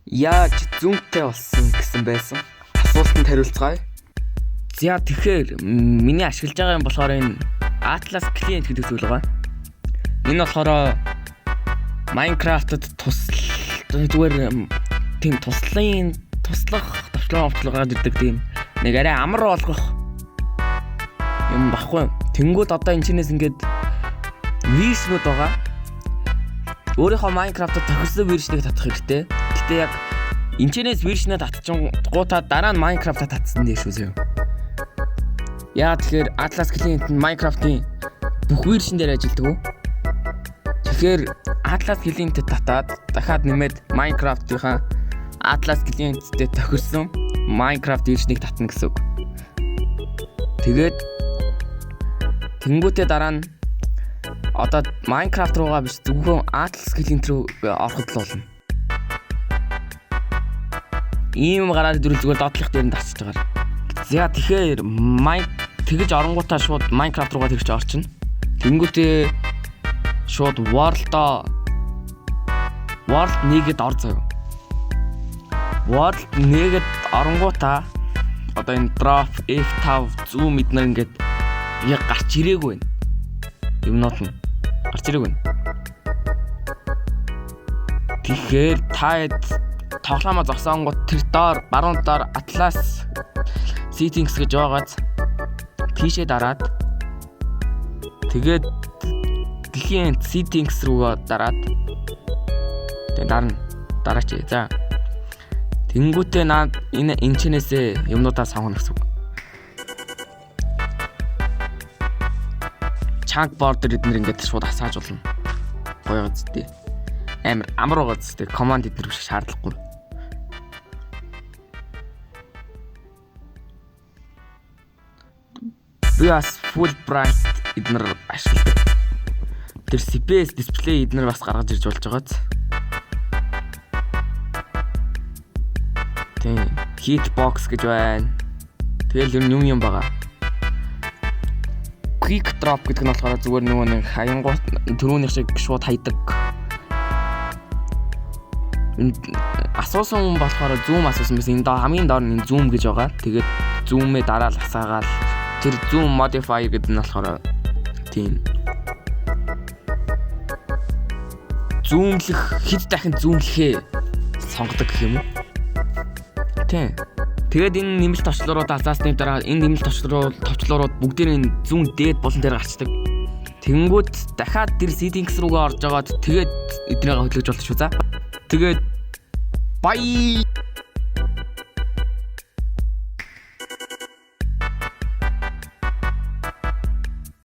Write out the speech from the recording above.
Яаж зүүнтэй болсон гэсэн байсан. Асуултанд хариулцгаая. За, тэгэхээр миний ашиглаж байгаа юм болохоор энэ Atlas Client гэдэг зүйл байгаа. Энэ болохоор Minecraft-д тусал зүгээр тийм туслын туслах товчлоо овчлоо гараад ирдэг, тийм нэг арай амар болгох юм баггүй. Тэнгүүд одоо энэ чинээс ингээд version үүд байгаа. Өөрийнхөө Minecraft-д тохирсон version ийг татах хэрэгтэй. Гэтэ яг энэ чинээс version ээ татчихгуудаа дараа нь Minecraft-а татсан дээ шүү зөө. Яа, тэгэхээр Atlas Client нь Minecraft-ийн бүх version дээр ажилладаг уу? Тэгэхээр Atlas Client-д татаад дахиад нэмээд Minecraft-ийнхаа Atlas Client-тэй тохирсон Minecraft version ийг татна гэсэн үг. Тэгээд тэнгуүтээ дараа нь одоо Minecraft руугаа биш, зөвхөн Atlas Client руу ороход л болно. Ийм гараад ирвэл зүгээр доотлох дээр нь татчих байгаа. За, тэгэхээр Mine тэгэж оронгуудаа шууд Minecraft руугаа тэгж орчихно. Тэнгүүтээ шууд World-оо World нэгэд ор заяа. World нэгэд оронгуудаа одоо энэ drop F5, zoom эднэр ингээд яг гарч ирээгүй байна. Юмнууд нь гарч ирээгүй байна. Тэгэхээр та хэд тоглоомоо зогсоонгууд тэр доор, баруун доор Atlas settings гэж байгааз тийшээ дараад, тэгээд дэлхийн settings рүү дараад, тэгээд дарна, дараач. За, тэнгүүтээ наад энэ энэчнээсээ юмнуудаа сонгоно гэсэн үг. Chunk border эднэр ингээд шууд асааж болно. Гоё зү. Амар амар байгаа зү. Command эднэр биш, шаардлагагүй. Би бас full bright эднэр ашигладаг. Тэр CPS display эднэр бас гаргаж ирж болж байгааз. Тийм. Hitbox гэж байна. Тэгэл ер нь юм юм байгаа. Quick drop гэдэг нь болохоор зүгээр нөгөө нэг хаянгуут түрүүнийх шиг шууд хайдаг. Асуусан хүн болохоор zoom асуусан байсан. Энэ доо хамгийн доор нь энэ zoom гэж байгаа. Тэгээд zoom-ээ дараал асаагаал тэр zoom modifier гэдэг нь болохоор тийм zoom лэх, хэд дахин zoom лэхээ сонгодог гэх юм уу? Тийм. Тэгээд энэ нэмэлт товчлуурууд асаасны дараа энэ нэмэлт товчлуурууд бүгдээр энэ зүүн дээд булан дээр гарчдаг. Тэнгүүд дахиад тэр settings руугаа орж агаад тэгээд эднийгээ хөдөлгөж болно шүү, за. Тэгээд bye.